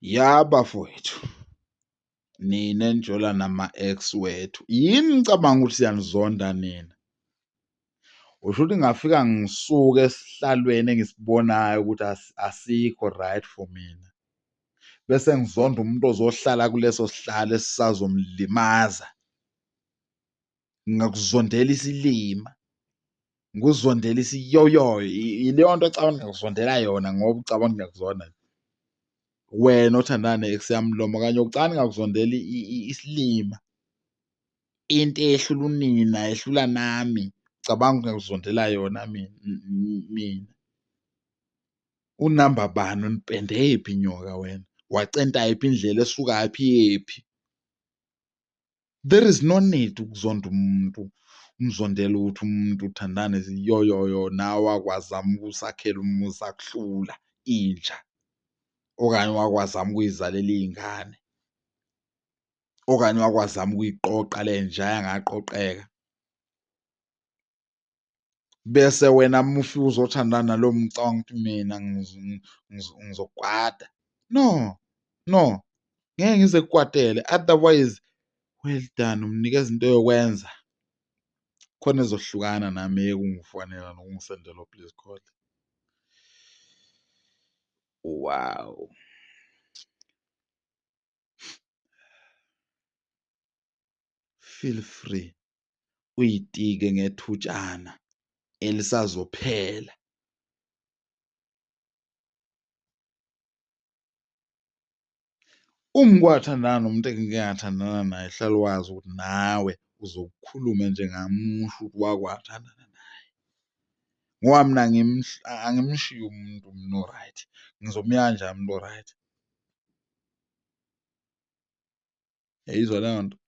Ya bafowethu, nina enijola nama-ex wethu, yini nicabanga ukuthi siyanizonda nina? Usho ukuthi ngingafika ngisuke esihlalweni engisibonayo ukuthi asikho right for mina, bese ngizonda umuntu ozohlala kuleso sihlalo esisazomlimaza. Ngingakuzondela isilima, ngikuzondela isiyoyoyo, ileyo nto ocabanga ngiyakuzondela yona ngoba ucabanga ngiyakuzonda nje. Wena othandana ne-ex yamlomo kanye ucabanga ngingakuzondela isilima, into ehlula unina ehlula nami, cabanga ngiyakuzondela yona mina mina. Unamba bani unipende yiphi inyoka wena? Wacenta yiphi indlela esukaphi iyephi? There is no need ukuzonda umuntu, umzondela ukuthi umuntu uthandana neziyoyoyo nawe wakwazama ukusakhela umuzi akuhlula inja okanye wakwazama ukuyizalela iy'ngane okanye wakwazama ukuyiqoqa le nja yangaqoqeka. Bese wena uma ufika uzothandana nalowo muntu ucabanga ukuthi mina ngizokwata. No, no, ngeke ngize kukwatele otherwise well done umnikeza into yokwenza khona ezohlukana nami eyeke ukungifonela nokungisendela o-please call. Wow. Feel free uyitike ngethutshana elisazophela. Uma kwathandana nomuntu engike ngathandana naye hlala wazi ukuthi nawe uzokukhulume njengami usho ukuthi wake wathandana naye. Ngoba mina angimshiyi umuntu mina o-right, ngizomyeka kanjani umuntu o-right? Yayizwa leyo nto?